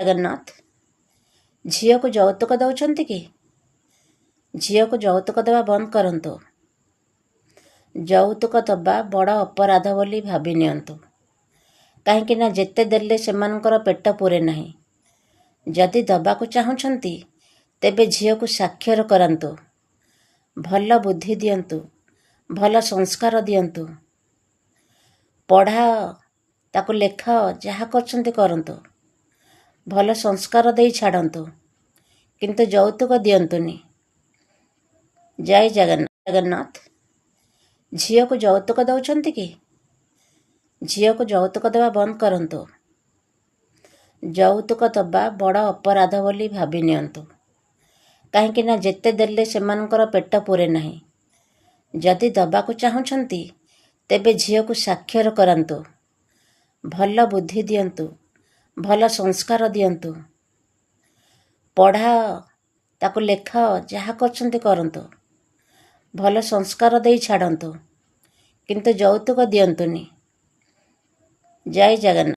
ଜଗନ୍ନାଥ। ଝିଅକୁ ଯୌତୁକ ଦେଉଛନ୍ତି କି? ଝିଅକୁ ଯୌତୁକ ଦେବା ବନ୍ଦ କରନ୍ତୁ। ଯୌତୁକ ଦେବା ବଡ଼ ଅପରାଧ ବୋଲି ଭାବି ନିଅନ୍ତୁ, କାହିଁକିନା ଯେତେ ଦେଲେ ସେମାନଙ୍କର ପେଟ ପୂରେ ନାହିଁ। ଯଦି ଦେବାକୁ ଚାହୁଁଛନ୍ତି, ତେବେ ଝିଅକୁ ସାକ୍ଷର କରାନ୍ତୁ, ଭଲ ବୁଦ୍ଧି ଦିଅନ୍ତୁ, ଭଲ ସଂସ୍କାର ଦିଅନ୍ତୁ, ପଢ଼ାଅ ତାକୁ, ଲେଖାଅ, ଯାହା କରୁଛନ୍ତି କରନ୍ତୁ, ଭଲ ସଂସ୍କାର ଦେଇ ଛାଡ଼ନ୍ତୁ, କିନ୍ତୁ ଯୌତୁକ ଦିଅନ୍ତୁନି। ଜୟ ଜଗନ୍ନାଥ। ଝିଅକୁ ଯୌତୁକ ଦେଉଛନ୍ତି କି? ଝିଅକୁ ଯୌତୁକ ଦେବା ବନ୍ଦ କରନ୍ତୁ। ଯୌତୁକ ଦେବା ବଡ଼ ଅପରାଧ ବୋଲି ଭାବି ନିଅନ୍ତୁ, କାହିଁକିନା ଯେତେ ଦେଲେ ସେମାନଙ୍କର ପେଟ ପୂରେ ନାହିଁ। ଯଦି ଦେବାକୁ ଚାହୁଁଛନ୍ତି, ତେବେ ଝିଅକୁ ସାକ୍ଷର କରାନ୍ତୁ, ଭଲ ବୁଦ୍ଧି ଦିଅନ୍ତୁ, ଭଲ ସଂସ୍କାର ଦିଅନ୍ତୁ, ପଢ଼ାଅ ତାକୁ, ଲେଖାଅ, ଯାହା କରୁଛନ୍ତି କରନ୍ତୁ, ଭଲ ସଂସ୍କାର ଦେଇ ଛାଡ଼ନ୍ତୁ, କିନ୍ତୁ ଯୌତୁକ ଦିଅନ୍ତୁନି। ଜୟ ଜଗନ୍ନାଥ।